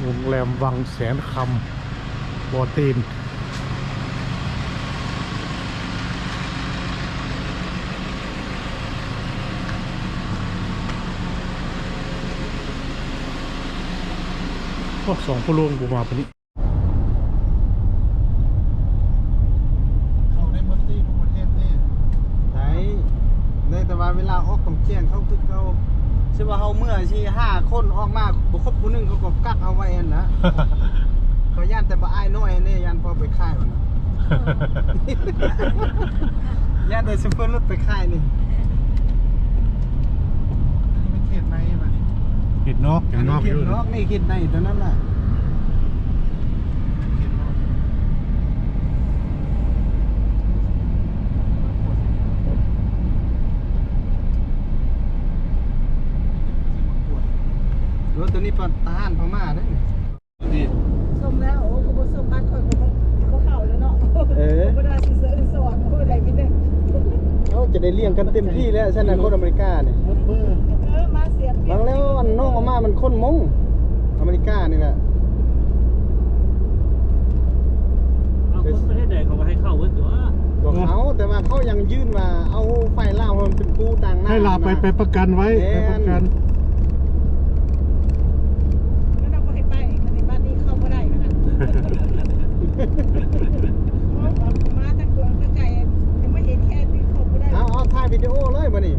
ໂຮງແຮມວັງແສນຄຳ ບໍ່ຕື່ນ. ໂອ້ ສອງພໍ່ຫຼວງບໍ່ມາປານນີ້. ເຂົ້າໄດ້ໝົດຕິ ທຸກປະເທດຕິ? ໄດ້ ໄດ້ ແຕ່ວ່າເວລາອອກຕ້ອງແຈ້ງເຂົາຄືເກົ່າ. ຊິວ່າເຮົາເມືອສີ່ຫ້າຄົນ ອອກມາບໍ່ຄົບຜູ້ໜຶ່ງ ເຂົາກໍກັກເຮົາໄວ້ຫັ້ນນະ. ເຂົາຢ້ານແຕ່ບັກອ້າຍນ້ອຍນີ້ ຢ້ານພໍ່ໄປຂາຍຫັ້ນນະ. ຢ້ານໂດຍສະເພາະລົດໄປຂາຍນີ້. ອັນນີ້ເປັນເຂດໃນບາດນີ້ ເຂດນອກ ເຂດນອກ ເຂດນອກ ນີ້ເຂດໃນຕົວນັ້ນລະ. ໂອ້ ຕົວນີ້ປະ ທະຫານພະມ້າເດ້ນີ້. ຊົມແລ້ວ ໂອ້ ຄືບໍ່ຊົມບັດຂ້ອຍກໍບໍ່ ບໍ່ເຂົ້າແລ້ວເນາະ. ເອີ ບໍ່ໄດ້ຊິເຊີນສອນ ໂອ້ ໄດ້ມີແຕ່ ເຮົາຈະໄດ້ລ້ຽງກັນເຕັມທີ່ແລ້ວ ຊັ້ນນະ ຄົນອາເມລິການີ້. ເອີ ມາເສຍປຽບ ບາງແລ້ວ ອັນນ້ອງອອກມາມັນຄົນມົ້ງ ອາເມລິການີ້ແຫຼະ. ເອົາ ຄົນປະເທດໃດເຂົາກໍໃຫ້ເຂົ້າເບິດຕົວະ. ກໍເຂົ້າ ແຕ່ວ່າເຂົາຍັງຍື່ນວ່າເອົາຝ່າຍລາວເຮົາເປັນຜູ້ຕາງໜ້າ ໃຫ້ລາວໄປ ນະ ໄປປະກັນໄວ້ ແມ່ນ ໄປປະກັນ. ແລ້ວເຮົາບໍ່ໃຫ້ໄປ ບັດນີ້ ບັດນີ້ເຂົ້າບໍ່ໄດ້ແລ້ວນະ. ເອົາ ເອົາ ມາຈາກຕົວໄກ ຍັງບໍ່ເຫັນແຄ່ ເຂົ້າບໍ່ໄດ້. ເອົາ ເອົາ ຖ່າຍວິດີໂອເລີຍບັດນີ້.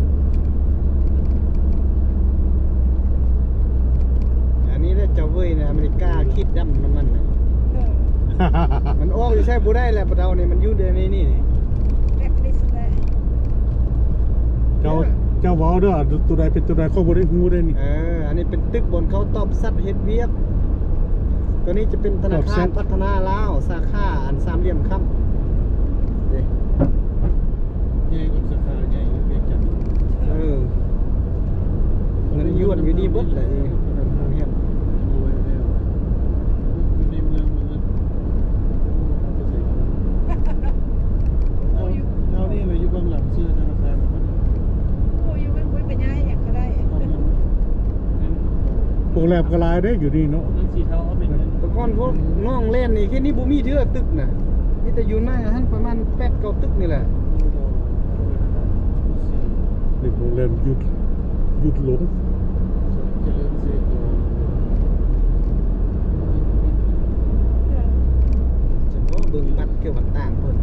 ອັນນີ້ແຫຼະ ເຈົ້າເວີຍ ໃນອາເມລິກາ ຂີດດຳນຳມັນນະ. ເອີ ມັນອອກຢູ່ໃສບໍ່ໄດ້ແຫຼະ ປະເທົານີ້ ມັນຢູ່ໃນນີ້ ແບລັກລິດແຫຼະ. ເຈົ້າ ເຈົ້າເວົ້າເດີ ຕົວໃດເປັນຕົວໃດ ຂ້ອຍບໍ່ໄດ້ຮູ້ເດ້ນີ້. ເອີ ອັນນີ້ເປັນຕຶກບ່ອນເຂົາຕອບສັດເຮັດວຽກ. ຕົວນີ້ຈະເປັນທະນາຄານພັດທະນາລາວ ສາຂາອັນສາມຫຼ່ຽມຄຳເດ້. ໃຫຍ່ກວ່າສາຂາໃຫຍ່ຢູ່ວຽງຈັນ. ເອີ ເງິນຢວນຢູ່ນີ້ເບິດແຫຼະ ໂຮງແຮມ. ຢູ່ໃນເມືອງ ເຮົາ ເຮົານີ້ແຫຼະຢູ່ເບື້ອງຫຼັງຊື່ທະນາຄານ. ໂອ້ ຢູ່ເບິ່ງ ໂອ້ຍ ໄປຍ້າຍຫຍັງກໍໄດ້. ໂຮງແຮມກໍຫຼາຍເດ້ຢູ່ນີ້ເນາະ. ແຕ່ກ່ອນພວກນ້ອງແລ່ນນີ້ ເຂດນີ້ບໍ່ມີເທື່ອຕຶກນະ ມີແຕ່ຢູ່ໃນຫັ້ນປະມານແປດເກົ້າຕຶກນີ້ແຫຼະ. ນີ້ໂຮງແຮມຢຸດ ຢຸດລົງ. ຈະເບິ່ງບັດ ຄືວ່າຕ່າງເພິ່ນ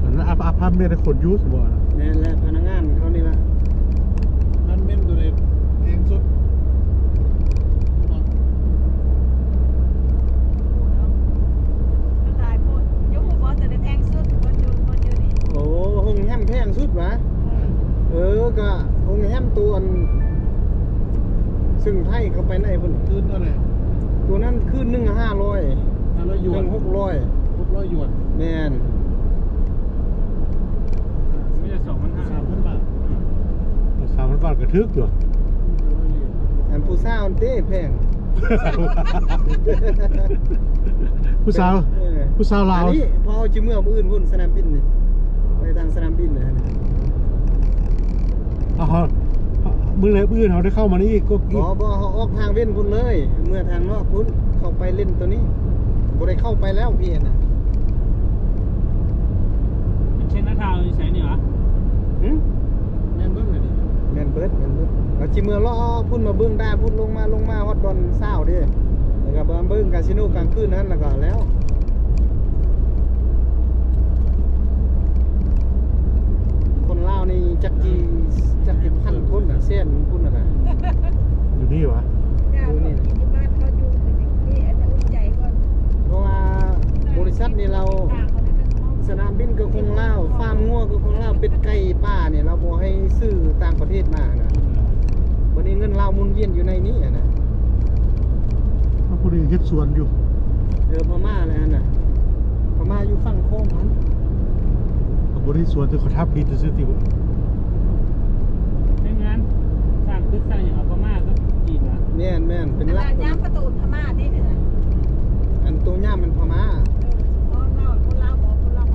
ອັນນັ້ນອາພາດເມັນຄົນຢູ່ບໍ່? ແມ່ນແຫຼະ ພະນັກງານເຂົານີ້ລະ. ອາພາດເມັນຕົວໃດແພງສຸດ? ມັນຫຼາຍໂພດ. ເຈົ້າຮູ້ບໍ່ ຕົວໃດແພງສຸດ? ບ່ອນຢູ່ ບ່ອນຢູ່ນີ້. ໂອ້ ໂຮງແຮມແພງສຸດຫວາ? ເອີ ກະໂຮງແຮມຕົວອັນ ຊຶ່ງໄທເຂົ້າໄປໃນພຸ້ນ. ຄືນເທົ່າໃດ? ຕົວນັ້ນຄືນໜຶ່ງຫ້າຮ້ອຍ ຫ້າຮ້ອຍຢວນ ເຖິງຫົກຮ້ອຍ ຫົກຮ້ອຍຢວນ. ແມ່ນ. ມີແຕ່ສອງພັນຫ້າ ສາມພັນບາດ. ສາມພັນບາດກໍຖືກຕົວະ. ອັນຜູ້ສາວອັນເຕ້ແພງ. ຜູ້ສາວ ເອີ ຜູ້ສາວລາວ. ອັນນີ້ພໍເຮົາຊິເມືອມື້ອື່ນພຸ້ນ ສະໜາມບິນນີ້ ໄປທາງສະໜາມບິນນະ. ເອົາ ມື້ແລກມື້ອື່ນເຮົາໄດ້ເຂົ້າມານີ້ອີກກໍ ບໍ່ ບໍ່ ເຮົາອອກທາງເວັນພຸ້ນເລີຍ ເມືອທາງນອກພຸ້ນ ເຂົ້າໄປເຫຼັ້ນໂຕນີ້ ບໍ່ໄດ້ເຂົ້າໄປແລ້ວພີ້ຫັ້ນນະ. ເຊນນາທາວນຢູ່ໃສນີ້ຫວາ? ຫື? ແມ່ນເບິດ ແມ່ນເບິດ ແມ່ນເບິດ. ເຮົາຊິເມືອເລາະພຸ້ນມາເບິ່ງດາພຸ້ນ ລົງມາ ລົງມາຮອດດອນຊາວເດ້ ແລ້ວກໍມາເບິ່ງກາສິໂນກາງຄືນຫັ້ນ ແລ້ວກໍແລ້ວ. ຄົນລາວນີ້ຈັກກີ່ ຈັກກີ່ພັນຄົນນະ ແສນຄົນນະ. ຢູ່ນີ້ຫວາ? ຢູ່ນີ້ນະ. ເພາະວ່າບໍລິສັດນີ້ລາວ ສະໜາມບິນກໍຂອງລາວ ຟາມງົວກໍຂອງລາວ ເປັດໄກ່ປ່ານີ້ລາວບໍ່ໃຫ້ຊື້ຕ່າງປະເທດມານະ. ບັດນີ້ເງິນລາວໝູນວຽນຢູ່ໃນນີ້ນະ. ເອົາ ຜູ້ນີ້ເຮັດສວນຢູ່ ເອີ ພະມ້າແຫຼະຫັ້ນນະ. ພະມ້າຢູ່ຝັ່ງໂຄ້ງຫັ້ນ ກໍບໍ່ໄດ້ສວນ ແຕ່ເຂົາທຳຜິດຊື່ໆຕິ. ແມ່ນງານສ້າງຕຶກສ້າງຫຍັງ ເອົາພະມ້າກັບຈີນຫວາ? ແມ່ນໆ ເປັນຫຼັກ ຍາມປະຕູພະມ້ານີ້ເດ້. ອັນໂຕຍາມແມ່ນພະມ້າ. ເອີ ເວົ້າຄົນລາວ ເວົ້າຄົນລາວ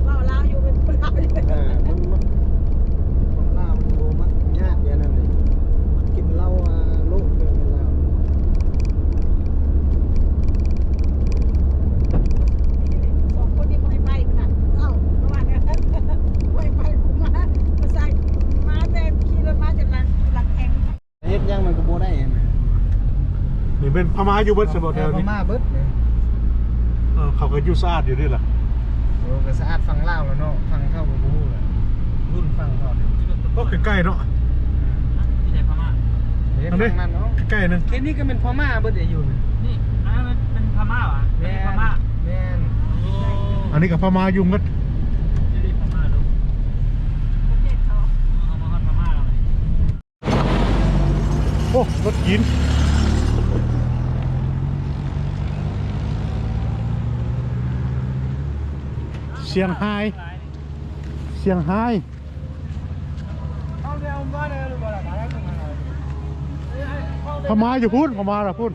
ເວົ້າລາວຢູ່ ເປັນຄົນລາວຢູ່. ເອີ ມັນ ມັນ ຄົນລາວມັນບໍ່ມັກຍາກ ອັນນັ້ນເດ້ ມັກກິນເຫຼົ້າ ອາ ໂລກເທື່ອແມ່ນລາວ. ສອງຄົນນີ້ບໍ່ໃຫ້ໄປພຸ້ນນະ. ເອົ້າ ປະມານນັ້ນ ບໍ່ໃຫ້ໄປ ມາ ມາໃສ່ ມາແຕ່ຂີ່ລົດມາຈົນຫຼັງ ຫຼັງແຂງ. ເຮັດຫຍັງມັນກໍບໍ່ໄດ້ຫັ້ນນະ. ນີ້ແມ່ນພະມ້າຢູ່ເບິດຊະບໍ່ແຖວນີ້? ພະມ້າເບິດນີ້. ເອີ ເຂົາກໍຢູ່ສະອາດຢູ່ເດ້ລະ. ໂອ້ ກໍສະອາດຝັ່ງລາວລະເນາະ ຝັ່ງເຂົາກໍບໍ່ຮູ້ລະ ລຸ້ນຝັ່ງເຂົານີ້. ໂອ້ ໃກ້ໆເນາະ. ອືມ ນີ້ໃສພະມ້າ? ເດ້ ຝັ່ງນັ້ນເນາະ ໃກ້ໆນະ. ເຂດນີ້ກໍແມ່ນພະມ້າເບິດເດ ຢູ່ນີ້. ອັນນັ້ນແມ່ນພະມ້າຫວາ? ແມ່ນ ພະມ້າ ແມ່ນ. ໂອ້ ອັນນີ້ກໍພະມ້າຢູ່ໝົດ. ນີ້ພະມ້າເນາະ ປະເທດເຂົາ. ເຮົາມາຮອດພະມ້າແລ້ວ. ໂອ້ ລົດຈີນ ຊຽງຮາຍ ຊຽງຮາຍ. ພະມ້າຢູ່ພຸ້ນ ພະມ້າລະພຸ້ນ.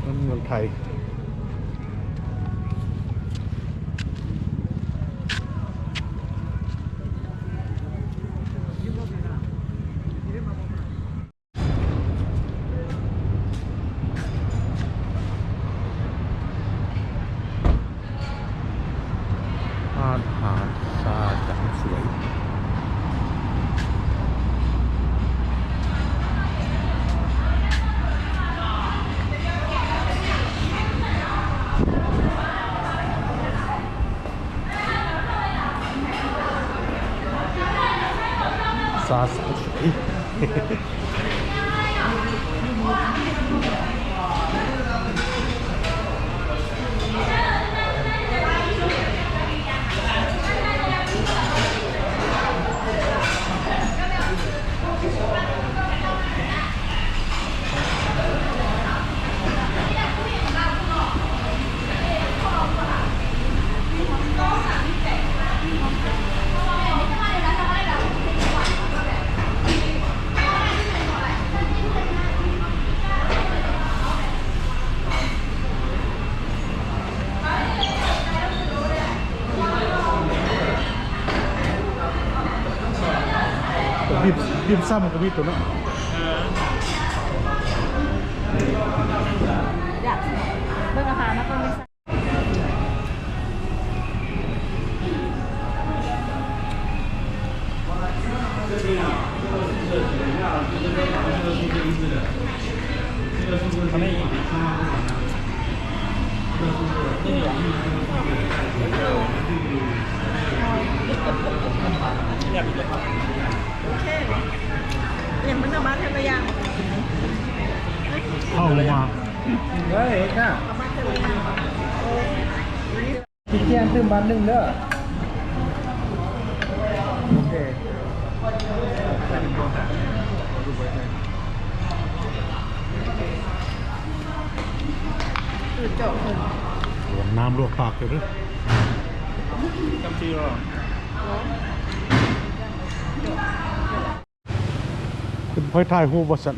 ນັ້ນເມືອງໄທ. ອາຫານຊາຈານສວຍ ຊາຈານສວຍ. ດິມ ດິມຊຳກໍມີຕົວເນາະ. ຢາກເບິ່ງອາຫານນະເພິ່ນ. ໂອເຄ ຍັງບໍ່ສາມາດເຮັດໄດ້ຢ່າງ ເຂົ້າມາ ເອີຍ ເຮັດນະ. ພີ່ແຈນຕື່ມບາດໜຶ່ງເດີ. ໂອເຄ ເຈາະເພິ່ນ ນ້ຳລວກປາກເດີ. ເພິ່ນບໍ່ໃຫ້ຖ່າຍຮູບວ່າຊັ້ນ.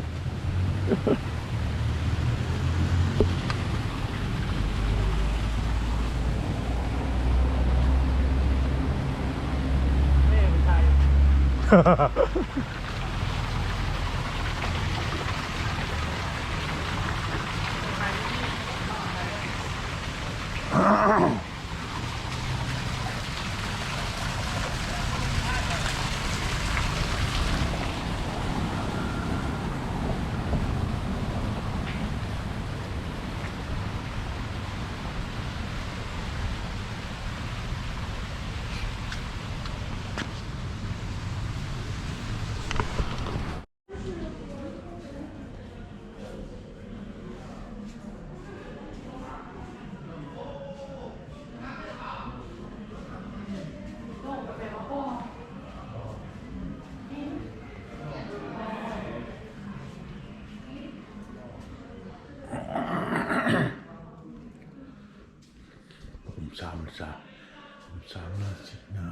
ສາມ ສາມໜ້າ ສິບໜ້າ.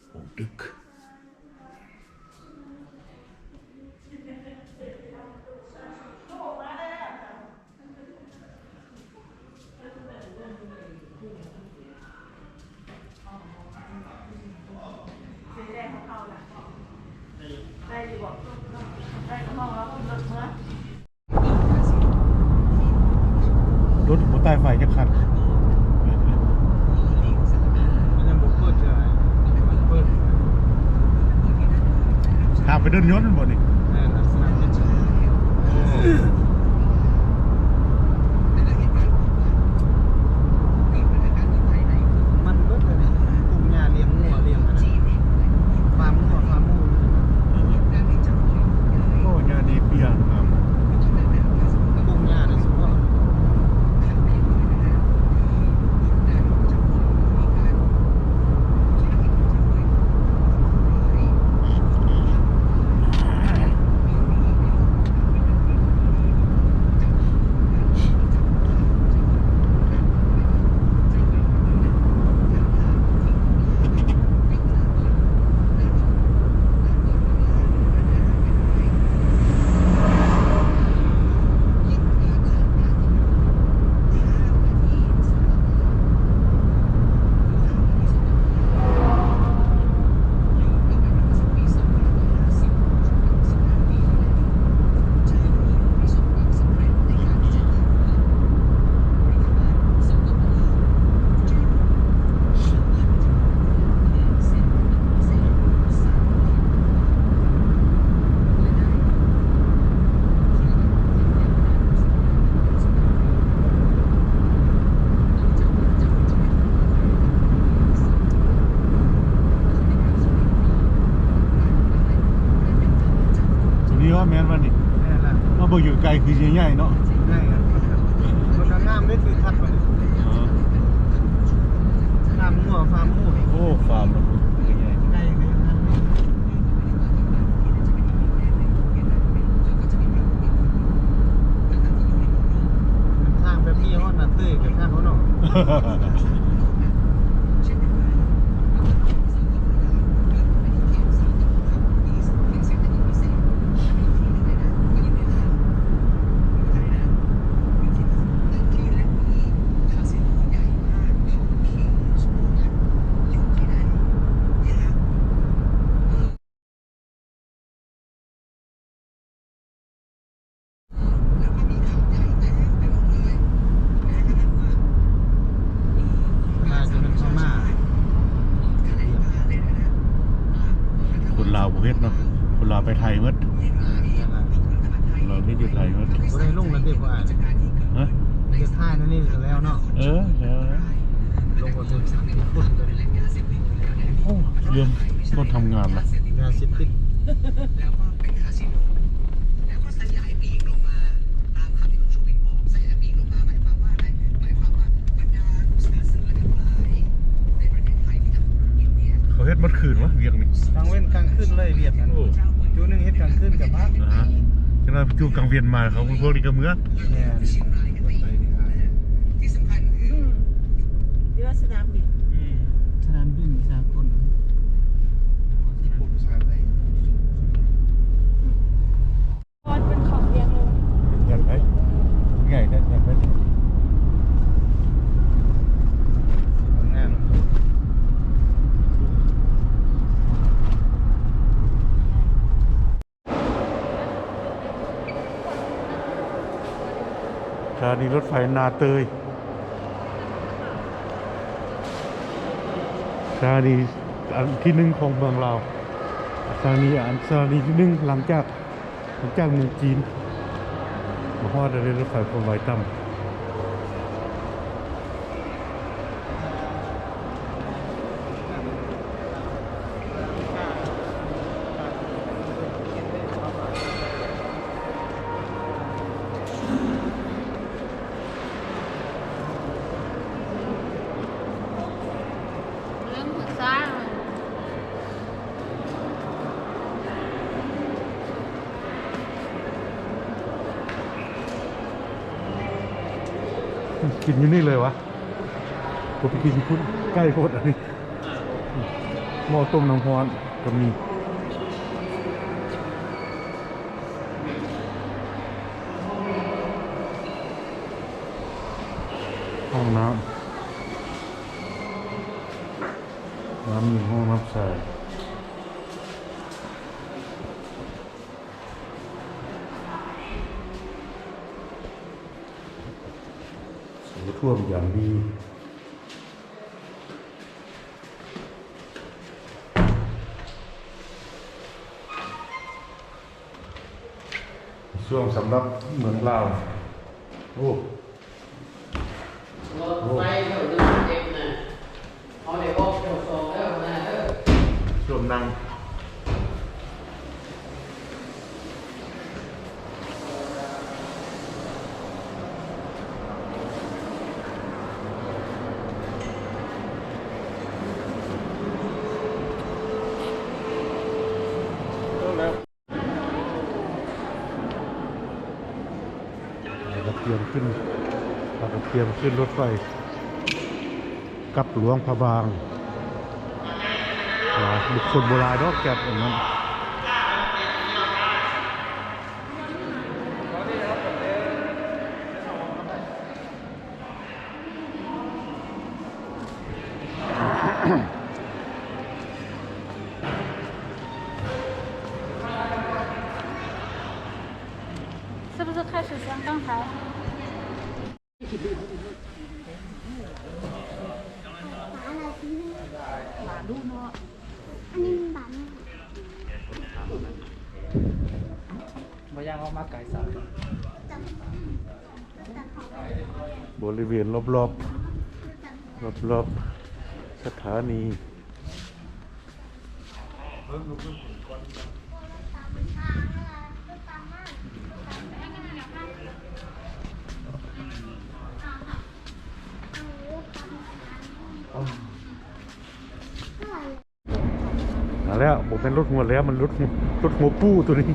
ໂອ້ ດຶກ. ລົດບໍ່ຕາຍໄຟຈັກຄັນ ມັນຍັງບໍ່ເປີດເທື່ອ ເປີດ ທາງໄປເດີ່ນຍົນນັ້ນບໍ່ນີ້? ແມ່ນ ລັກສະນະເປັນ ໂອ້ ມັນເບິດເລີຍ ປູກຫຍ້າລ້ຽງງົວລ້ຽງອັນນັ້ນ ຟາມງົວຟາມໝູ. ໂອ້ ຫຍ້າເນເປຍງາມ ປູກຫຍ້າໂດຍສະເພາະ. ຕົວນີ້ວ່າແມ່ນວ່ານີ້? ແມ່ນລະ. ມາເບິ່ງຢູ່ໄກຄືຊິໃຫຍ່ເນາະ. ໃຫຍ່ ມັນກໍງາມເດ້ ທິວທັດມັນ. ເອີ ຟາມງົວ ຟາມໝູ. ໂອ້ ຟາມມັນຄືໃຫຍ່ ໃຫຍ່ເດ້. ທາງແບບນີ້ຮອດໜ້າເຕີຍກໍຄັກເນາະ. ຄົນລາວບໍ່ເຮັດເນາະ ຄົນລາວໄປໄທໝົດ ລາວເຮັດຢູ່ໄທໝົດ. ບໍ່ໄດ້ລົງແລ້ວຕິ ບໍ່ອາຍ? ຮະ? ໄປຖ່າຍນັ້ນນີ້ກໍແລ້ວເນາະ. ເອີ ແລ້ວ ລົງບໍ່ເຖິງ ໂອ້ ເລື່ອງບໍ່ທຳງານລະ ຢາເສບຕິດ. ເຂົາເຮັດໝົດຄືນວະ ວຽກນີ້ ກາງເວັນກາງຄືນເລີຍວຽກນັ້ນ. ໂອ້ ຈຸໜຶ່ງເຮັດກາງຄືນກັບບ້ານ ອ່າ ຈັ່ງນັ້ນຈຸກາງເວັນມາ ເຂົາພວກນີ້ກໍເມືອ. ແມ່ນ ທີ່ວ່າສະໜາມບິນ ອືມ ສະໜາມບິນສາກົນ. ເພິ່ນເຂົ້າວຽງເລີຍ ເຮືອນໃຜ ໃຫຍ່ແທ້ ເຮືອນໃຜ ງາມ. ສະຖານີລົດໄຟນາເຕີຍ ສະຖານີອັນທີໜຶ່ງຂອງເມືອງລາວ ສະຖານີອັນ ສະຖານີທີໜຶ່ງ ຫຼັງຈາກ ຫຼັງຈາກເມືອງຈີນ. ມາຮອດແລ້ວເດ້ ລົດໄຟຄວາມໄວຕ່ຳ. ກິນຢູ່ນີ້ເລີຍວະ ບໍ່ໄປກິນຢູ່ພຸ້ນ ໃກ້ໂພດອັນນີ້. ໝໍ້ຕົ້ມນ້ຳຮ້ອນກໍມີ ຫ້ອງນ້ຳ ນ້ຳມີຫ້ອງນ້ຳໃຊ້. ໂອ້ ຖ້ວມຢ່າງດີ ຊ່ວງສຳລັບເມືອງລາວ. ໂອ້ ລົດໄຟເຂົາໜຶ່ງເຈັດນະ ເຮົາໄດ້ອອກແຖວສອງແລ້ວນະເດີ ລວມນັ່ງ. ເຮົາກໍຕຽມຂຶ້ນ ເຮົາກໍຕຽມຂຶ້ນລົດໄຟກັບຫຼວງພະບາງ. ຫຼາຍ ຄົນບໍ່ຫຼາຍດອກ ແກັບອັນນັ້ນ. 是不是开始相当好？ ບໍລິເວນລອບໆ ລອບໆສະຖານີ. ມາແລ້ວ ບໍ່ແມ່ນລົດຫົວແຫຼມ ມັນລົດຫົວ ລົດຫົວປູໂຕນີ້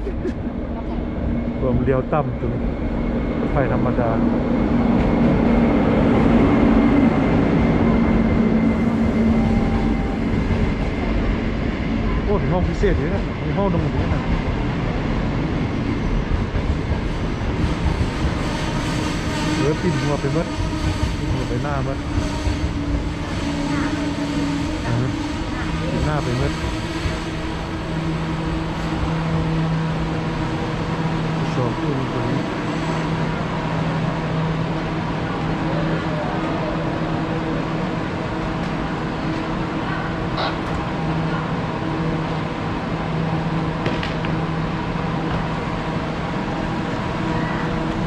ຄວາມລຽວຕ່ຳໂຕນີ້ ລົດໄຟທຳມະດາ. ໂອ້ ມີຫ້ອງພິເສດຢູ່ນະ ມີຫ້ອງໜຶ່ງຢູ່ນະ. ເອີ ປິ່ນຫົວໄປໝົດ ປິ່ນຫົວໄປໜ້າໝົດ. ອ່າ ໜ້າໄປເບິດ ສອງຄົນຄົນນີ້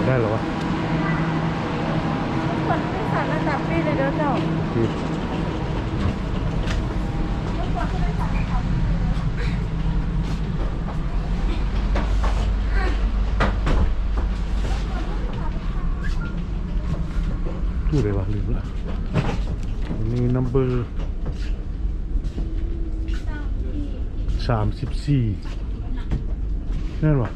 ໄດ້ແລ້ວວະ. ຕູ້ໃດວະ ລືມລະ. ອັນນີ້ນຳເບີ ສາມສິບສີ່ ແມ່ນບໍ່?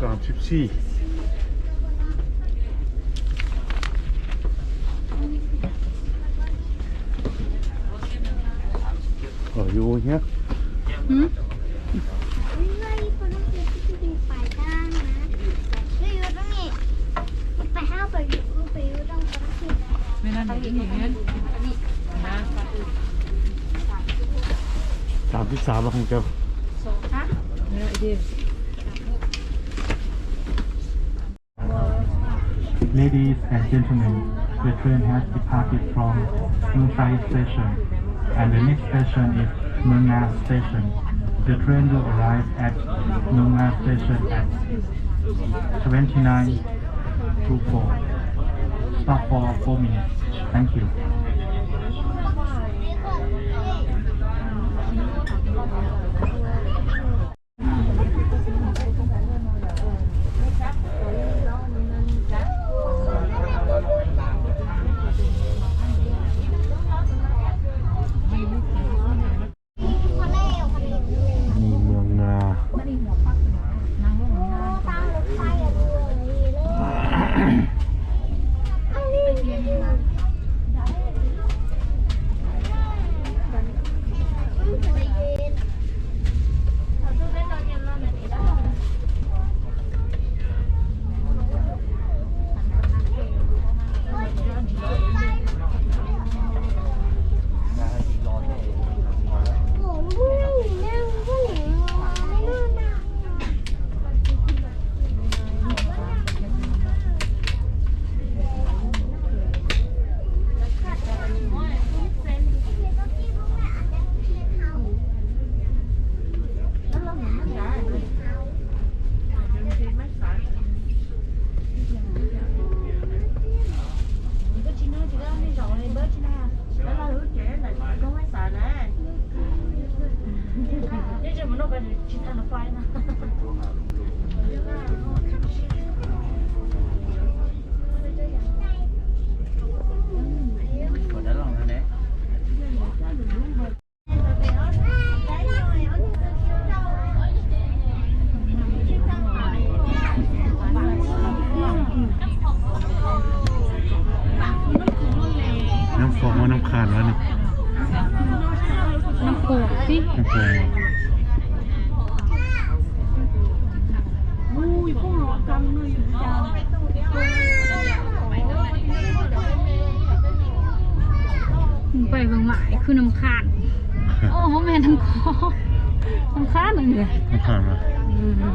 ສາມສິບສີ່ Are you here? ຫືມ? ສາມສິບສາມແລ້ວຂອງເຈົ້າ. Ladies and gentlemen, the train has departed from Nongshai Station, and the next station is Nongnga Station. The train will arrive at Nongnga Station at twenty-nine to four. Stop for four minutes. Thank you. ນີ້ເມືອງງາ. ນ້ຳຂອງວ່ານ້ຳຂານວະນີ້? ນ້ຳຂອງຕິ? ນ້ຳຂອງ. ໄປເບິ່ງຫຼາຍຄືນ້ຳຂານ. ໂອ້ ບໍ່ແມ່ນນ້ຳຂອງ ນ້ຳຂານອັນນີ້ ນ້ຳຂານຫວາ? ອືມ.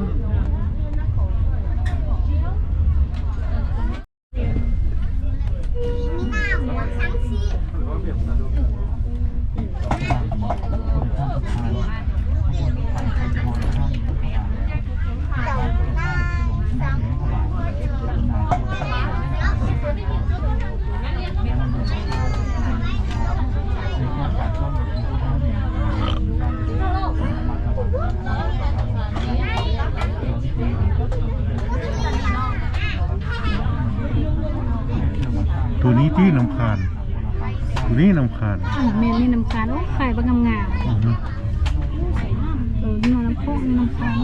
ໂຕນີ້ຕິນ້ຳຂານ ໂຕນີ້ນ້ຳຂານ. ເອີ ແມ່ນ ນີ້ນ້ຳຂານ. ໂອ້ ໄຂ່ບັກງາມໆ. ອືຮຶ. ເອີ ນີ້ນ້ຳໂຄກ ນີ້ນ້ຳຂານ.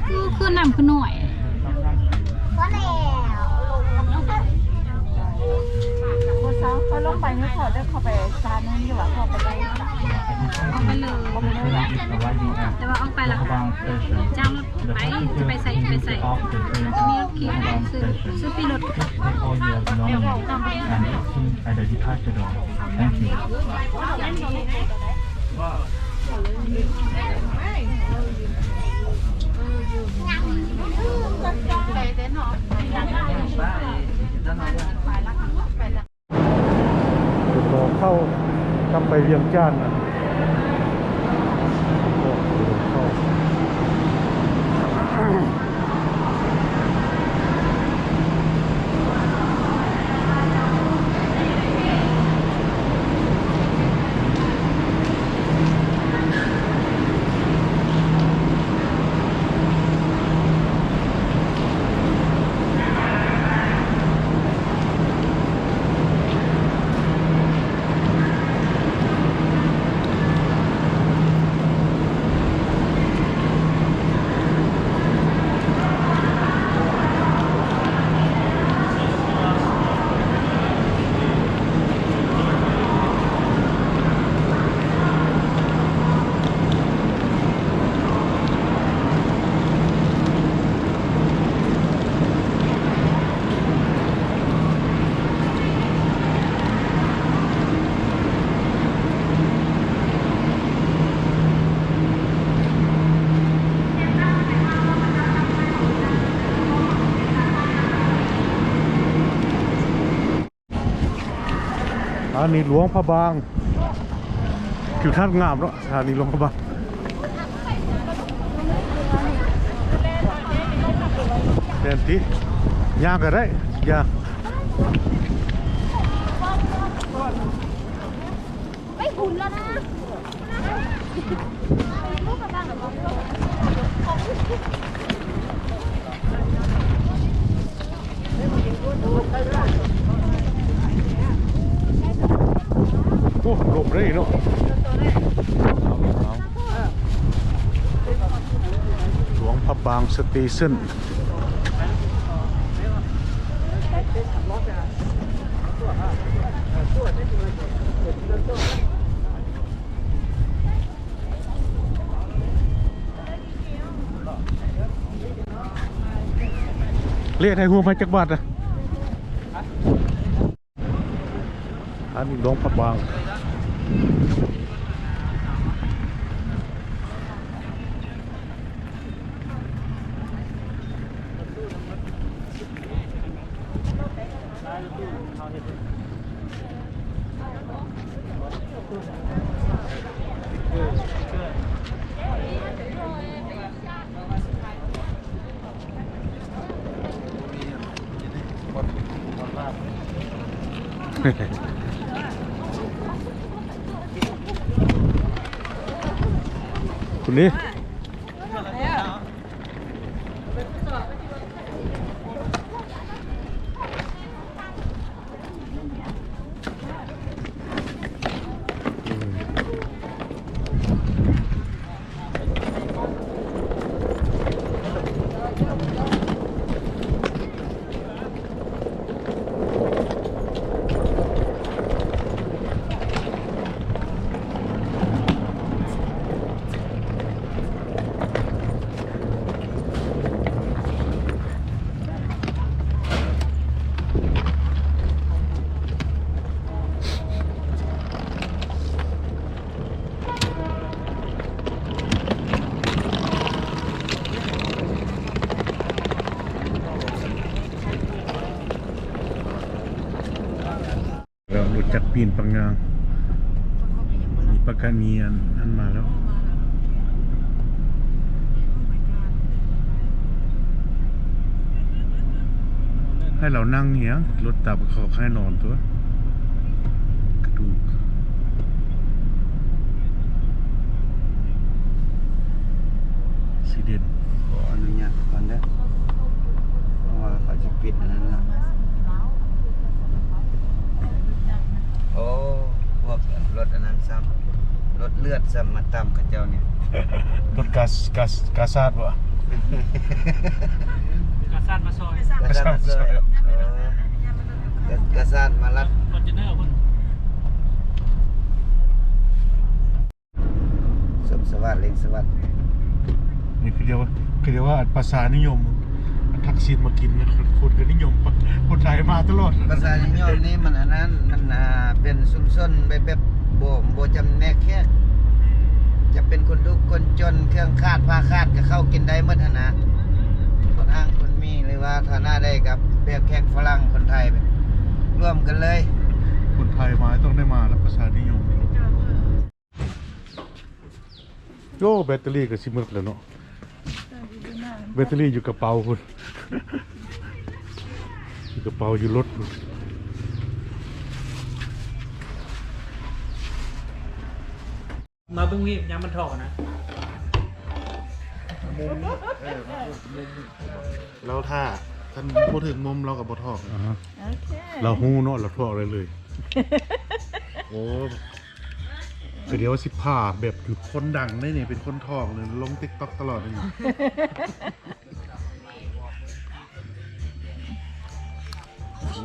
ຄື ຄືນ້ຳຄືໜ້ອຍ. ພໍແລ້ວ ບໍ່ຊາວ ເຂົາລົງໄປນີ້ ເຂົາໄດ້ເຂົ້າໄປຊານນັ້ນຢູ່ວ່າ ເຂົ້າໄປໄດ້ ອອກໄປເລີຍ ອອກໄປເລີຍ. ແຕ່ວ່າອອກໄປແລ້ວກໍຈ້າງ ໄປ ຈະໄປໃສ ໄປໃສ ມີລົດຂີ່ ຊື້ ຊື້ປີ້ລົດ. Take all your belongings and things at the departure door. Thank you. ຕໍ່ເຂົ້າກັບໄປວຽງຈັນນະ. ສະຖານີຫຼວງພະບາງ ທິວທັດງາມເນາະ ສະຖານີຫຼວງພະບາງ. ແມ່ນຕິ ຍ່າງກໍໄດ້ ຢ່າ ໄປຫຸນແລ້ວນະ. ໂອ້ ລົມເດ້ເນາະ ຫຼວງພະບາງສະເຕເຊິນ. ເລກໄທໂຮມໃຫ້ຈັກບາດນະ? ອັນນີ້ຫຼວງພະບາງ. ຄົນນີ້ ແລ້ວຮູ້ຈັກປີນປັງຍາງ ມີປາກການີອັນ ອັນມາແລ້ວ ໃຫ້ລາວນັ່ງອີຫຍັງ ລົດຕາມເຂົາໃຫ້ນອນຕົວະ ກະດູກ. ຊິເດັ່ນ ຂໍອະນຸຍາດກ່ອນເດີ ເພາະວ່າເຂົາຈະປິດອັນນັ້ນລະ. ໂອ້ ພວກລົດອັນນັ້ນຊ້ຳ ລົດເລືອດຊ້ຳມາຕຳເຂົາເຈົ້ານີ້ ລົດກາ ກາ ກາຊາດບໍ່? ກາຊາດມາຊ່ອຍ ກາຊາດມາຊ່ອຍ ເອີ ກາ ກາຊາດມາລັດ ຟໍຈູເນີພຸ້ນ. ສົມສະຫວັດ ເລັງສະຫວັດ ນີ້ຄືດຽວ ຄືດຽວວ່າປະຊານິຍົມ ທັກສິນມາກິນ ຄົນກໍນິຍົມ ຄົນໄທມາຕະຫຼອດ. ປະຊານິຍົມນີ້ມັນອັນນັ້ນ ມັນ ອ່າ ເປັນຊຸມຊົນແບບ ແບບບໍ່ ບໍ່ຈຳແນກແຂກ ຈະເປັນຄົນທຸກຄົນຈົນ ເຄື່ອງຂາດຜ້າຂາດກໍເຂົ້າກິນໄດ້ໝົດຫັ້ນນະ ຄົນຮັ່ງຄົນມີ ຫຼືວ່າຖານະໃດກໍແບບແຂກຝຣັ່ງ ຄົນໄທ ລວມກັນເລີຍ. ຄົນໄທມາຕ້ອງໄດ້ມາແລ້ວ ປະຊານິຍົມ. ໂອ້ ແບັດເຕີຣີກໍຊິໝົດແລ້ວເນາະ ແບັດເຕີຣີຢູ່ກະເປົາພຸ້ນ ຢູ່ກະເປົາຢູ່ລົດພຸ້ນ. ມາເບິ່ງນີ້ຍາມມັນຖອກນະ ມຸມນີ້ ເອີ ມາເບິ່ງມຸມນີ້ ລາວຖ້າ ຄັນບໍ່ຖືກມຸມລາວກໍບໍ່ຖອກ. ອ່າ ໂອເຄ ລາວຮູ້ເນາະ ລາວຖອກໄດ້ເລີຍ. ໂອ້ ຄືດຽວຊິພາແບບ ຄືຄົນດັງເດ້ນີ້ ເປັນຄົນຖອກເລີຍ ລົງຕິກຕັອກຕະຫຼອດເລີຍນີ້.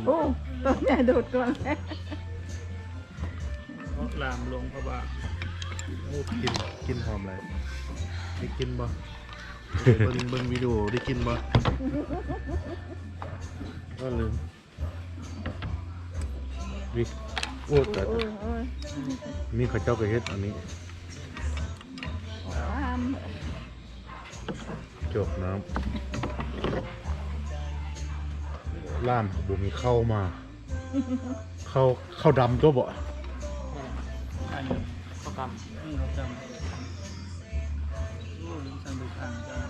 ໂອ້ ຕອນແມ່ໂດດກ່ອນ. ເພາະລາມຫຼວງພະບາງ. ໂອ້ ກິນ ກິນຫອມຫຼາຍ ໄດ້ກິນບໍ່? ເບິ່ງ ເບິ່ງວິດີໂອ ໄດ້ກິນບໍ່? ເອີ ລືມ. ນີ້ ໂອ້ ຕາຍ ໂອ້ຍ ໂອ້ຍ ນີ້ເຂົາເຈົ້າກໍເຮັດອັນນີ້ ຈອກນ້ຳ ລາມບໍ່ມີເຂົ້າມາ ເຂົ້າ ເຂົ້າດຳຕົວະບໍ່? ຕຳ ອືມ ຕຳ ໂອ້ ລືມສັ່ງເດັກອ່າງເຈົ້ານະ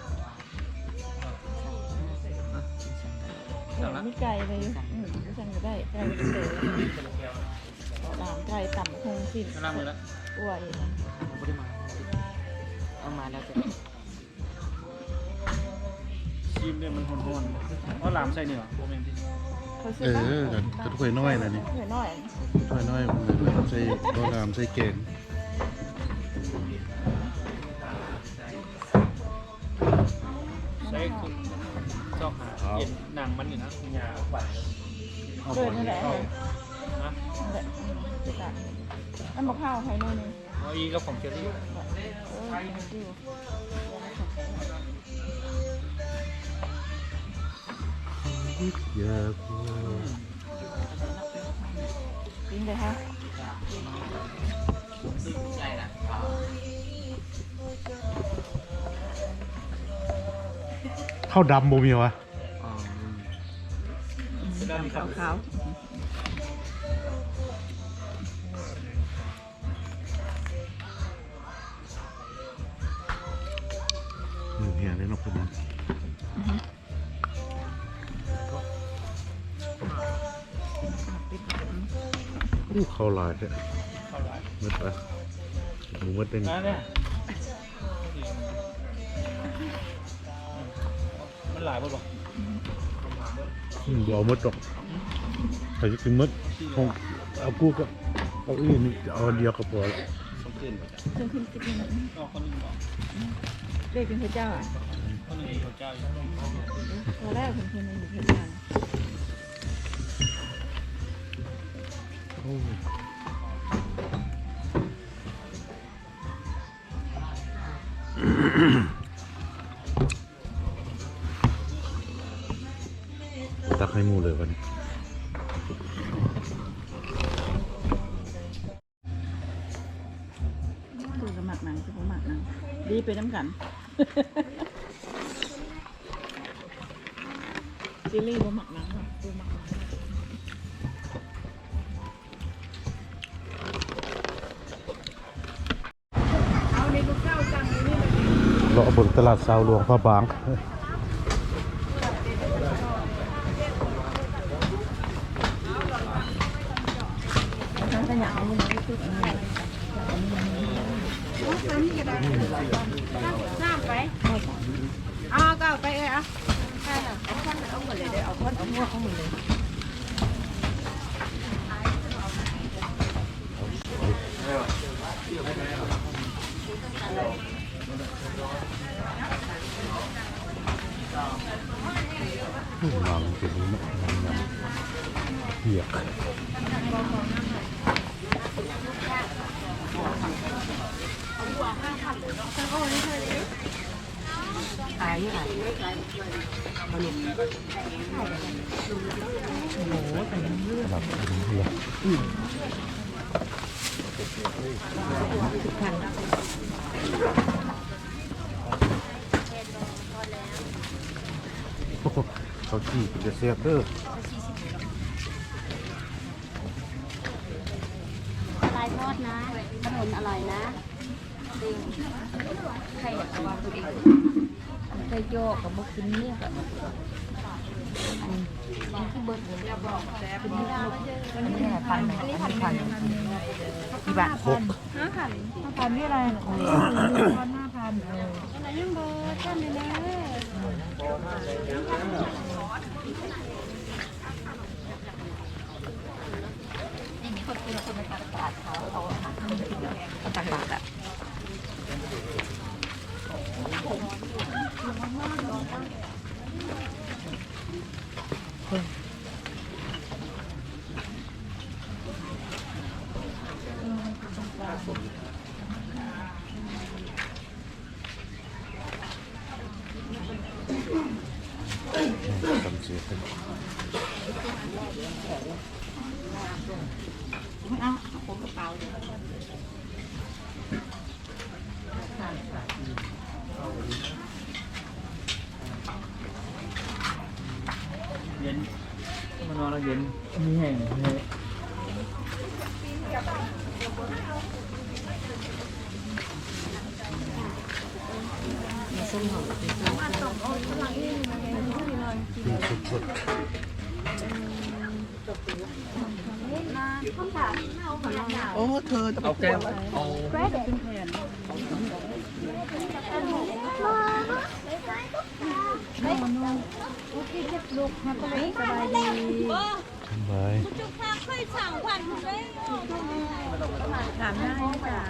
ເອີ ມີໄກ່ເລີຍຢູ່ ອືມ ສັ່ງກໍໄດ້ ໄກ່ເຕີ ຫຼາມໄກ່ ຕຳບັກຫຸ່ງ ຊີ້ນ ລ້າງມືລະ ກວຍ ບໍ່ໄດ້ມາ ເອົາມາແລ້ວແຕ່ ຊີມເດ້ ມັນຮ້ອນໆ ເອົາຫຼາມໃສ່ນີ້ຫວາ? ບໍ່ແມ່ນຕິ ເອີ ກະຖ້ວຍນ້ອຍລະນີ້ ຖ້ວຍນ້ອຍ ຖ້ວຍນ້ອຍ ເອົາຫຼາມໃສ່ ເອົາຫຼາມໃສ່ແກງ ໃສ່ຄືຊອກຫາເອັນໜັງມັນນີ້ນະ ເອີ ນັ້ນແຫຼະ ຮະ ນັ້ນແຫຼະ ອືມ ອັນບັກເຜົາໃຫ້ໜ້ອຍໜຶ່ງ ເອົາອີ່ກັບຂອງເຈີຣີ ເອີ ຢາກ ກິນເລີຍເຮົາ ເຂົ້າດຳບໍ່ມີຫວາ? ອໍ ອືມ ຂາວໆ ເລີ່ມແຫ້ງແລ້ວເນາະ ອືຮຶ ອູ້ ເຂົ້າຫຼາຍແທ້ ເຂົ້າຫຼາຍ ໝົດລະ ໝົດເດ້ ມາແລ້ວ ມັນຫຼາຍບໍ່? ອືມ ບໍ່ເອົາໝົດດອກ ໃຜຊິກິນໝົດ ເອົາກູກະເອົາອີ່ນີ້ ເອົາອັນດຽວກະພໍລະ ເພິ່ນກິນ ເອົາຄົນໜຶ່ງບໍ່? ເລີກເປັນເຂົາເຈົ້າ ຄົນໜຶ່ງເຂົາເຈົ້າ ພໍແລ້ວ ເພິ່ນ ເພິ່ນເຮັດງານ ໂອ້ ຕັກໃຫ້ໝູ່ເລີຍບັດນີ້ ເພິ່ນກະມັກນຳ ຄືບໍ່ມັກນຳ ດີໄປນຳກັນ ຊີລີບໍ່ມັກນຳ ເນາະ ບໍ່ມັກນຳ. ເລາະເບິ່ງຕະຫຼາດເຊົ້າຫຼວງພະບາງ ນ້ຳໄປ ເອົາ ເອົາໄປເອີຍ ເອົາ ເອົາຄວັນອອກໝົດເລີຍເດີ ເອົາຄວັນເອົາງວກອອກໝົດເລີຍ. ອືມ ມາເປັນເນາະ ປຽກ. ຂາຍຢູ່ໃສ? ໂອ້ໂຫ ແຕ່ມັນເລືອດ ອືມ ໂອ້ໂຫ ເຂົ້າຈີ່ເປັນຕາແຊບເດີ. ປາໄລທອດນະ ຂະໜົມອະລ່ອຍນະ. ໄຂ່ ໄຂ່ຢໍ້ກະບໍ່ກິນນີ້ກະ ອັນນີ້ຄືເບິດເລີຍ ອັນນີ້ພັນ ອັນນີ້ພັນ ອັນນີ້ພັນ ກີ່ບາດ? ຫົກ ຫ້າພັນ ຫ້າພັນ ນີ້ອະໄລ? ຫ້າພັນ ເອີ ອັນນັ້ນຍັງບໍ່ທັນເລີຍ. ນີ້ມີຄົນກິນ ຄົນໄປຕັກບາດເຂົາ ເອົາ ເອົາຕັກບາດລະ ເບິ່ງ. ເຢັນ ມານອນແລ້ວເຢັນ ມີແຮງ ມີແຮງ. โอ้ เธอจะไป เอาแก้ว เอา สบาย ถามได้จ้า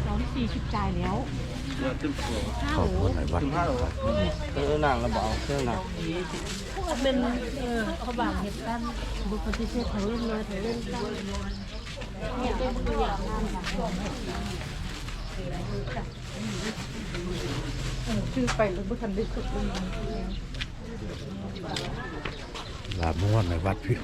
สองสี่สิบจ่ายแล้ว ขอบคุณหลายวัด เออ นั่งแล้วบอกเอาเครื่องนั่ง เป็น เออ เขาบางเหตุการณ์ บ่ปฏิเสธ ทางเล่นน้อย ทางเล่นกัน ซื้อไปแล้วบ่ทันได้สุกเลย ลาบม่วนในวัดพี่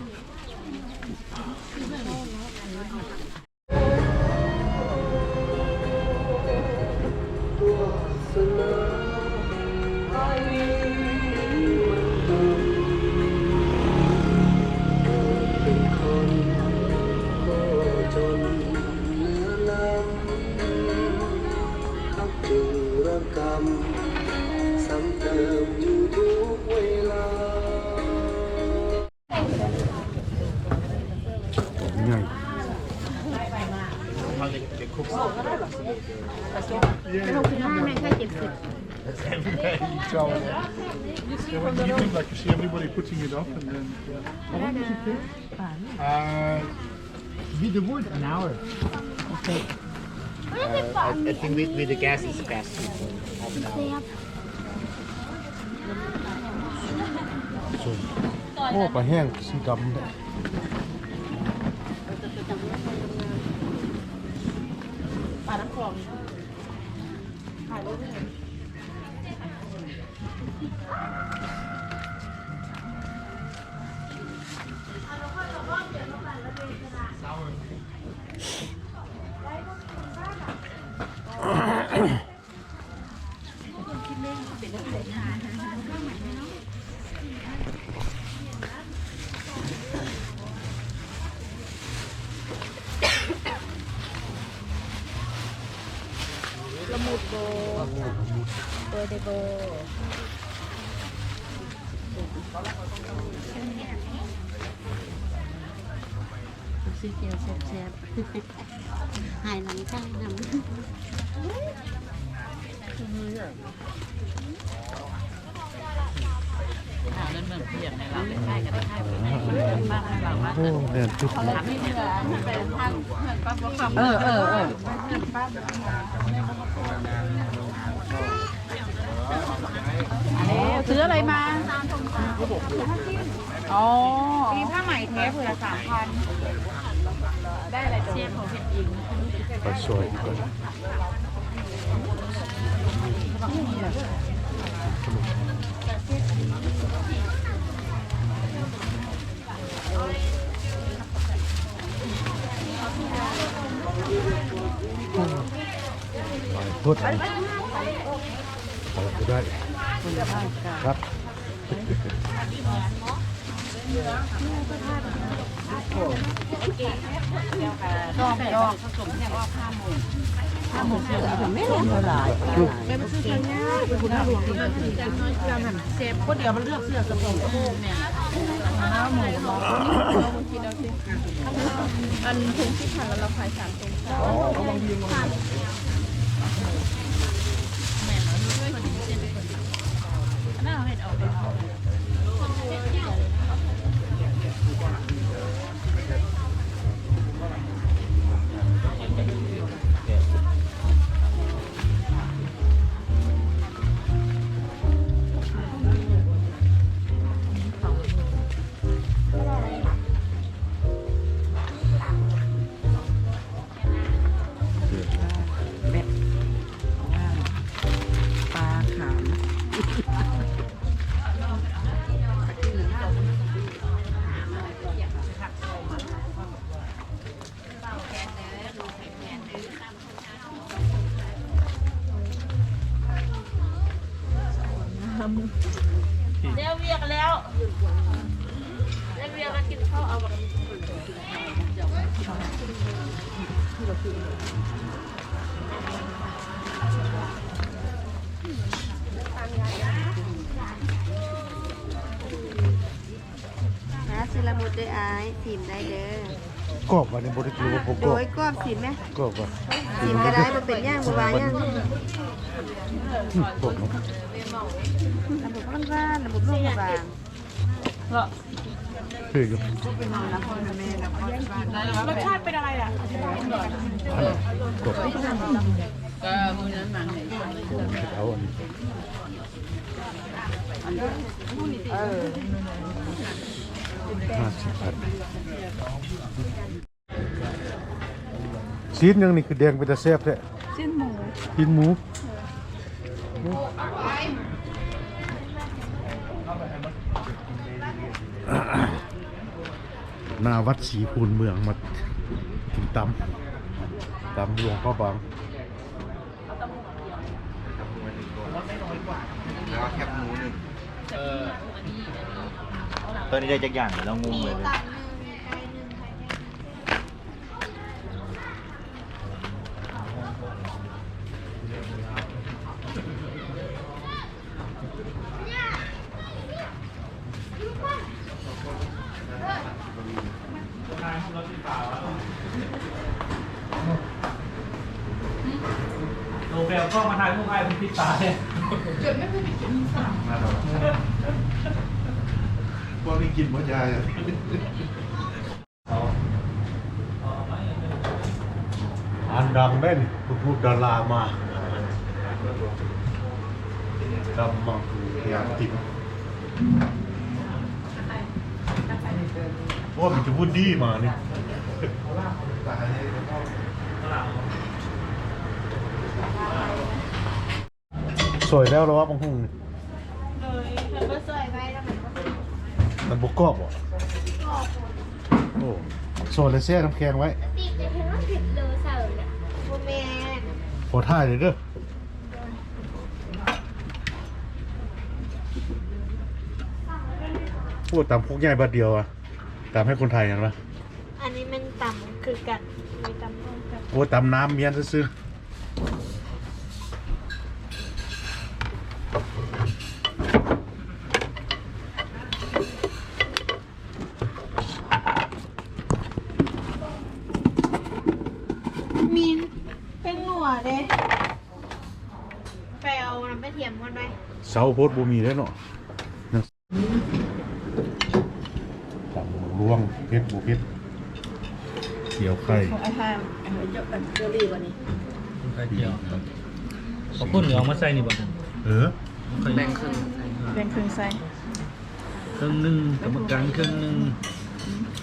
ใหญ่ ห้า แม่นแค่เจ็ดสิบ That's everybody you tell them. So when you do, like, you see everybody putting it up and then, yeah. How long does it take? Uh, with the wood, an hour. Okay. Uh, I, I think with, with the gas, it's faster. Half an hour. โอ้ ปลาแห้งสีดำเนี่ย ปลาน้ำคลอง ละมุดบ่ เปิดได้บ่ สีเขียวแซ่บๆ หายหนังไก่นำ โอ้ แน่นจุดเลย เออ เออ เออ ซื้ออะไรมา อ๋อ มีผ้าไหมแท้ผืนละสามพัน ได้อะไรจ๊ะ เสียงของเฮ็ดเอง ไปช่วยกัน หลายพุด ไปบ่ได้ ครับ เซฟคนเดียวมันเลือกเสื้อสะโพก อันถุงสิบพัน แล้วเราขายสามถุง เ ແລ້ວວຽກແລ້ວ ແລ້ວວຽກແລ້ວກິນເຂົ້າ ເອົາບັກ ອ່າ ຊື້ລະໝົດເດີ້ອ້າຍ ຊີມໄດ້ເດີ້. ກອບ ອັນນີ້ບໍ່ໄດ້ກິນ ບໍ່ກອບ ໂດຍ ກອບ ຊີມແມະ ກອບ ຊີມກໍໄດ້ ບໍ່ເປັນຫຍັງ ບໍ່ວ່າຫຍັງ. ອືມ ກອບເນາະ ລະບົບຮ້ອນໆ ລະບົບຫຼວງພະບາງ. ເນາະ ຄືຢູ່ ລົດຊາດເປັນອະໄລລະ? ອັນນັ້ນ ກອບ ກໍມື້ນັ້ນມາໃຫ້ ເອົາອັນນີ້ ເອີ ຫ້າສິບພັນ. ຊີ້ນຫຍັງນີ້ຄືແດງເປັນຕາແຊບແທ້? ຊີ້ນໝູ ຊີ້ນໝູ. ໜ້າວັດສີພູນເມືອງ ມາກິນຕຳ ຕຳຫຼວງພະບາງ. ແລ້ວກໍແຄບໝູໜຶ່ງ. ເອີ ຕອນນີ້ໄດ້ຈັກຢ່າງແລ້ວ? ງງເລີຍ. ໂຕແບບກໍມາຖ່າຍຮູບອ້າຍເພິ່ນຕິດຕາແທ້. ພວກນີ້ກິນບໍ່ຢາຍ. ຮ້ານດັງເດ້ນີ້ ພວກດາລາມາ ຕຳໝາກຫຸ່ງ ແກງຕິມ. ໂອ້ ມີແຕ່ຜູ້ດີມານີ້. ສອຍແລ້ວລະວ່າບັກຫຸ່ງນີ້? ໂດຍ ເພິ່ນບໍ່ສອຍໄວ້ລະ ມັນບໍ່ ມັນບໍ່ກອບບໍ? ກອບ. ໂອ້ ສອຍແລ້ວແຊ່ນ້ຳແຂງໄວ້. ຕິກຈະເຮັດໃຫ້ມັນຜິດເລີເຊີນະ. ບໍ່ແມ່ນ. ຂໍຖ່າຍເດີ. ໂອ້ ຕຳຄົກໃຫຍ່ບາດດຽວອະ. ຕຳໃຫ້ຄົນໄທຫັ້ນວະ. ອັນນີ້ແມ່ນຕຳຄືກັນ ມີຕຳພ້ອມກັນ. ໂອ້ ຕຳນ້ຳມ້ຽນຊື່ໆ. ມີນ ແປ້ງນົວເດ້ ໄປເອົານ້ຳກະທຽມກ່ອນໄປ. ເຊົາໂພດ ບໍ່ມີເດ້ເນາະ. ຕຳຫຼວງ ເຜັດບໍ່ເຜັດ ຈຽວໄຂ່ ຂອງອ້າຍຫ້າມ ເຈົ້າ ອັນເຈີຣີບໍ່ນີ້ ໄຂ່ຈຽວ ເອົາຄົນເຫຼືອອອກມາໃສ່ນີ້ບໍ່? ເອີ ແບ່ງເຄິ່ງໃສ່ ແບ່ງເຄິ່ງໃສ່ ເຄິ່ງໜຶ່ງ ກຳມະການເຄິ່ງໜຶ່ງ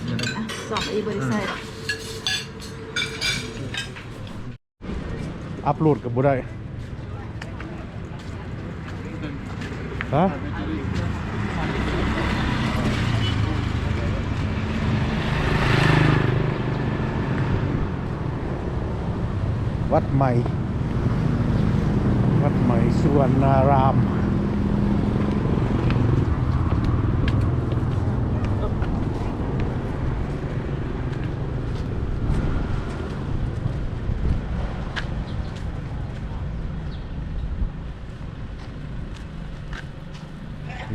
ອ່ະ ສອງອີ່ບໍ່ໄດ້ໃສ່. ອັບໂຫຼດກໍບໍ່ໄດ້ ຮະ? ວັດໃໝ່ ວັດໃໝ່ສຸວັນນາຣາມ.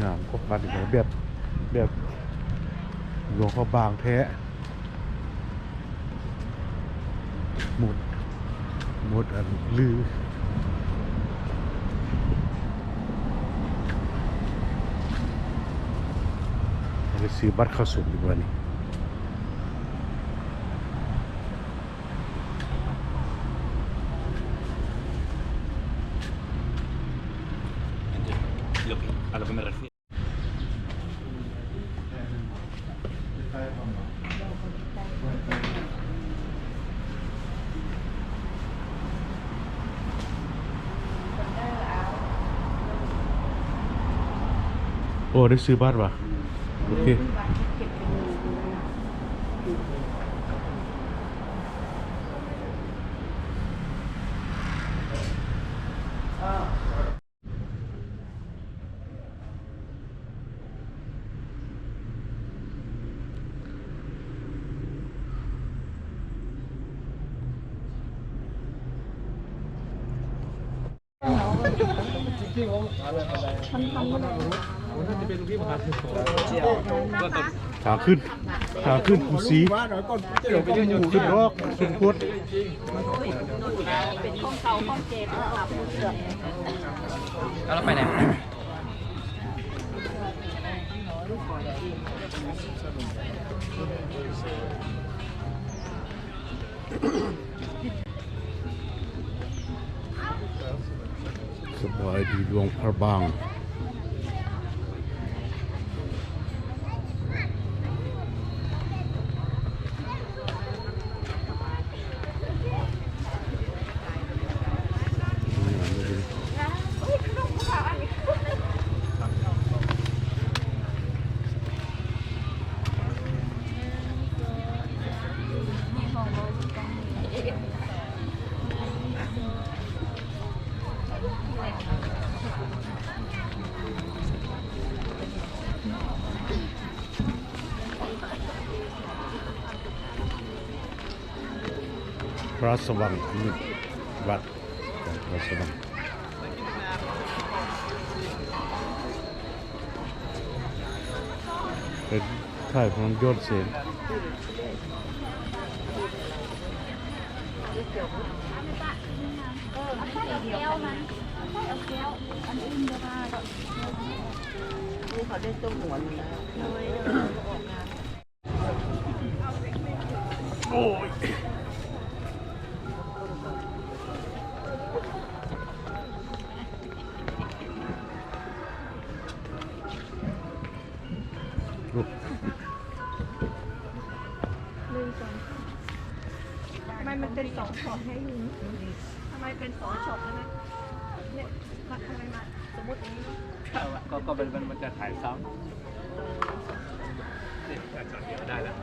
ງາມຄັກ ວັດນີ້ແບບ ແບບຫຼວງພະບາງແທ້ ໝົດ ໝົດອັນລື ໄປຊື້ບັດເຂົ້າສົມດີກວ່ານີ້. ໂອ້ ໄດ້ຊື້ບັດຫວາ? ໂອເຄ. ອ່າ ທາງຂຶ້ນ ທາງຂຶ້ນພູສີ ຂຶ້ນດອກ ສຸມໂພດ ເປັນຂອງເກົ່າຂອງແກ່ ເອົາລະໄປແລ້ວ. ສະບາຍດີ ຫຼວງພະບາງ. ພະລາຊະວັງ ວັດພະລາຊະວັງ ເປັນ ຄ້າຍພະນມຍົນເສນ. ໜຶ່ງ ສອງ ສາມ ທຳໄມມັນເປັນສອງຊັອດໃຫ້ຢູ່? ທຳໄມເປັນສອງຊັອດຫັ້ນນະ? ເນຍ ມັນທຳໄມມາ ສົມມຸດຢ່າງນີ້ເນາະ ກໍ ກໍ ກໍມັນ ມັນ ມັນຈະຖ່າຍຊ້ຳ. ນີ້ ຈອດດຽວໄດ້ແລ້ວ.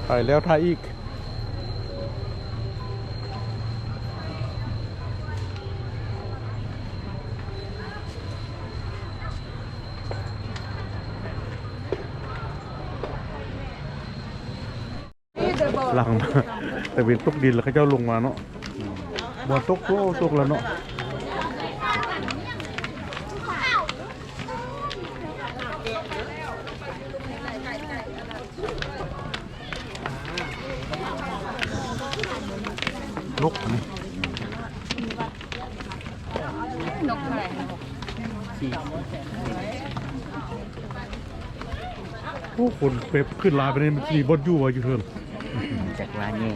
ໄປແລ້ວ ຖ່າຍອີກ. ຫຼັງມາ ຕາເວັນຕົກດິນແລ້ວ ເຂົາເຈົ້າລົງມາເນາະ. ບໍ່ຕົກ ໂອ້ ຕົກແລ້ວເນາະ. ນົກນີ້ ນົກເທົ່າໃດ? ສີ່ ໂອ້ ຄົນເປັບຂຶ້ນຫຼາຍປານນີ້ ມັນຊິມີບ່ອນຢູ່ບໍ່ ຢູ່ເທິງ? ຈັກວ່າແນ່.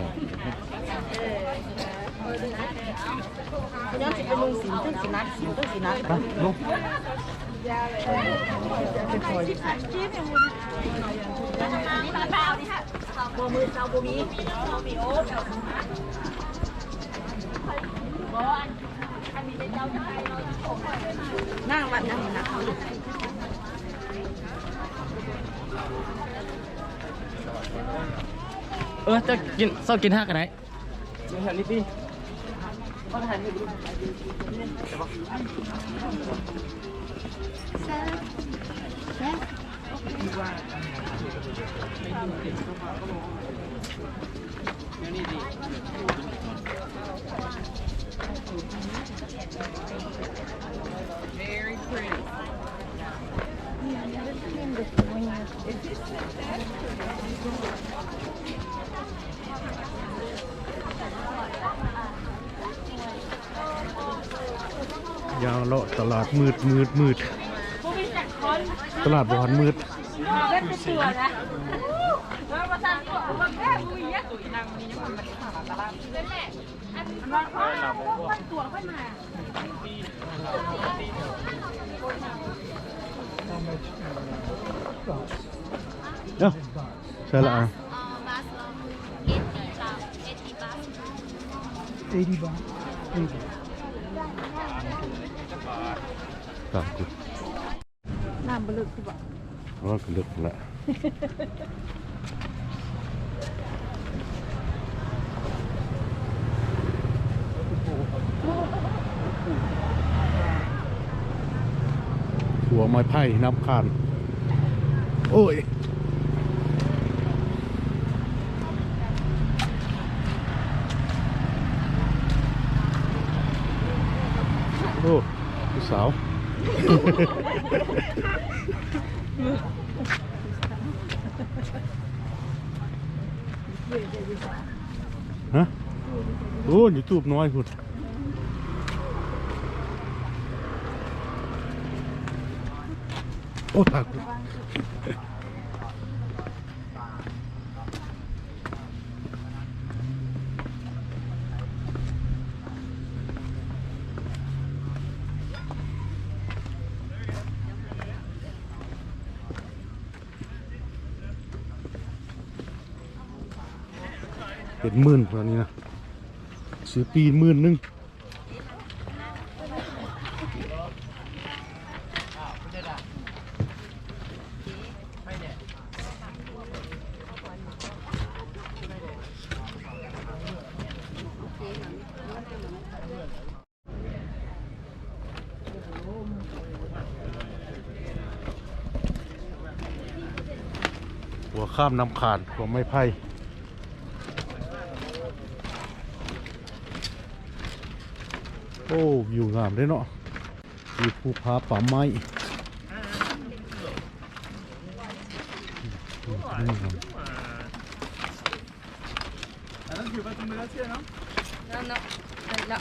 ຍ້ອນຊິໄປນຸ່ງສີນ ເຖິງຊິໜັກ ສີນເຖິງຊິໜັກ. ມາ ລົງ. ບໍ່ ມື້ເຊົ້າບໍ່ມີ ບໍ່ມີ ໂອ້ ບໍ່ ອັນ ອັນນີ້ເຈົ້າຈະໄປ ນາງວັດນະ ເອີ ເຈົ້າກິນ ເຈົ້າກິນຮາກກໍໄດ້. ຍ່າງເລາະຕະຫຼາດມືດໆໆ ຕະຫຼາດບໍ່ທັນມືດ. ຕົວນະ ເອີ ວ່າຊັ້ນຕົວ ເບິ່ງແທ້ ບໍ່ມີຫຍັງ ຕົວອີນາງນີ້ຍັງບໍ່ໄດ້ມາຕະຫຼາດ ນັ້ນແຫຼະ ອັນນີ້ມັນຕົວຂ້ອຍມາ ເນາະ ໃຊ່ລະ ເອີ ບາສ ເອີ ເອັດ ເອັດ ເອັດ ບາສ ເອັດ ບາສ ເອັດ ບາສ ຕາມກູ ນ້ຳບໍ່ເລິກຄືບໍ່? ໂອ້ ກໍເລິກແຫຼະ ຂົວໄມ້ໄຜ່ນ້ຳຄານ ໂອ້ຍ ໂອ້ ຜູ້ສາວ ຮະ? ໂອ້ ຢູທູບນ້ອຍພຸ້ນ ໂອ້ ຕາຍ ເປັນໝື່ນຕອນນີ້ນະ ຊື້ປີ້ໝື່ນໜຶ່ງ. ຂົວຂ້າມນ້ຳຄານ ຂົວໄມ້ໄຜ່. ໂອ້ ວິວງາມເດ້ເນາະ ວິວພູຜາປ່າໄມ້. Non, non, là.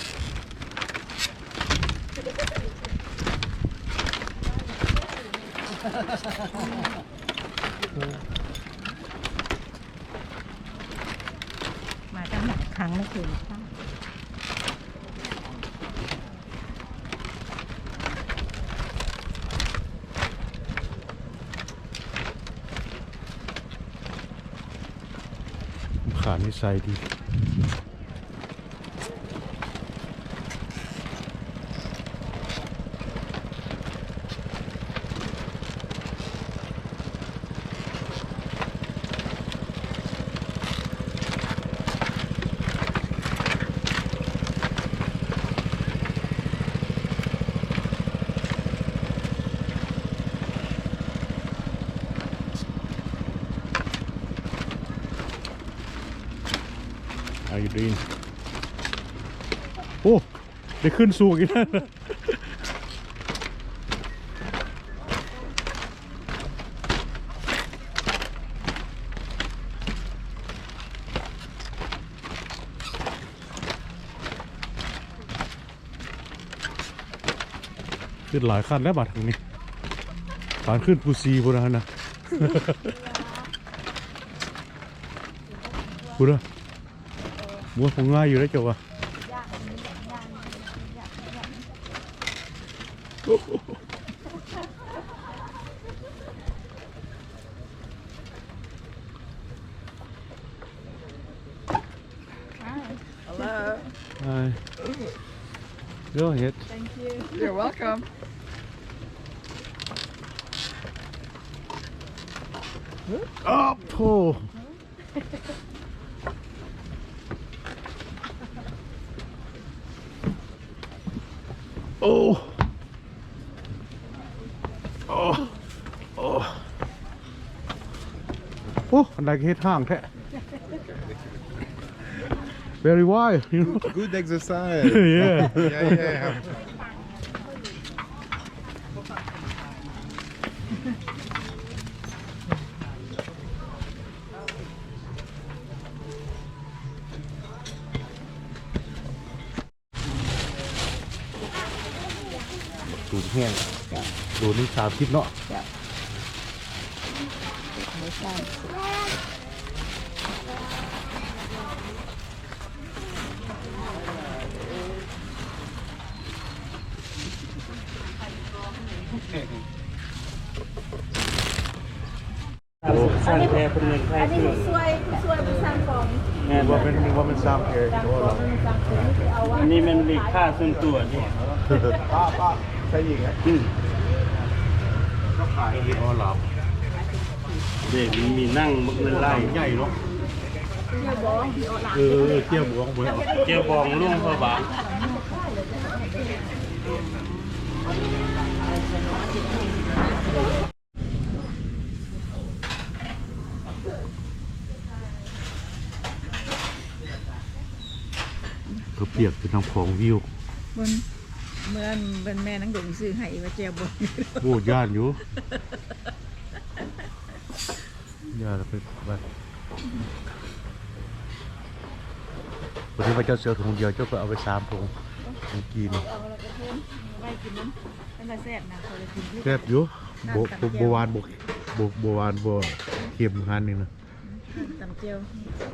ມາຕັ້ງຫຼາຍຄັ້ງແລ້ວຄື ຂານິໄສດີ. ອາ ຢູ່ດີ ໂອ້ ໄດ້ຂຶ້ນສູງອີກແລ້ວ. ຂຶ້ນຫຼາຍຂັ້ນແລ້ວບາດນີ້ ປານຂຶ້ນພູຊີພຸ້ນນະ ຫັ້ນນະ ພຸ້ນນະ. ໂອ້ຍ ຄົງງ່າຍຢູ່ເດ້ເຈົ້າວ່າ. Hi. Hello. Hi. Go ahead. Thank you. You're welcome. ອັບໂທ. ໂອ້ ໂອ້ ໂອ້ ໂອ້ ອັນໃດກໍເຮັດຫ່າງແທ້. Very wide, you know. Good, good exercise. Yeah. Yeah, yeah. ມາຕູມແຫ້ງ ໂລໜຶ່ງສາມສິບເນາະ. ເຈົ້າ. ໂອ້ ສ້າງແພເປັນເງິນໄທ ອັນນີ້ຜູ້ຊ່ວຍ ຜູ້ຊ່ວຍຜູ້ສ້າງຂອງ ແມ່ນ ວ່າເປັນ ວ່າເປັນສ້າງແພ ສ້າງຂອງ ສ້າງຂອງ ອັນນີ້ແມ່ນເລຂາສ່ວນຕົວນີ້ ປ້າ ປ້າ ໃສ່ອີກ ອືມ ເຂົາຂາຍຢູ່ອໍລາວ ເດ້ ມັນມີໜັງບັກຫຼາຍໆ ໃຫຍ່ເນາະ ເອີ ເຈ້ຍບອງ ເຈ້ຍບອງຫຼວງພະບາງ. ເຂົາປຽກເປັນນ້ຳຂອງວິວ ເບິ່ງ ເມື່ອ ເບິ່ງແມ່ນາງດົງຊື້ໃຫ້ວ່າແຈ່ວບອງ ໂອ້ ຢ້ານຢູ່ ຢ່າລະໄປ ບັດ ບັດນີ້ວ່າເຈົ້າເສືອຖົງດຽວ ເຈົ້າກໍເອົາໄປສາມຖົງ ຂອງກີນ ເອົາລະກະເທີນໄວ້ກິນນຳ ເປັນຕາແຊບນະ ຂ້ອຍກໍກິນຢູ່ ແຊບຢູ່ ບໍ່ ບໍ່ ບໍ່ຫວານ ບໍ່ ບໍ່ ບໍ່ຫວານ ບໍ່ເຄັມ ຮ້ານນີ້ນະ ຕຳແຈ່ວ.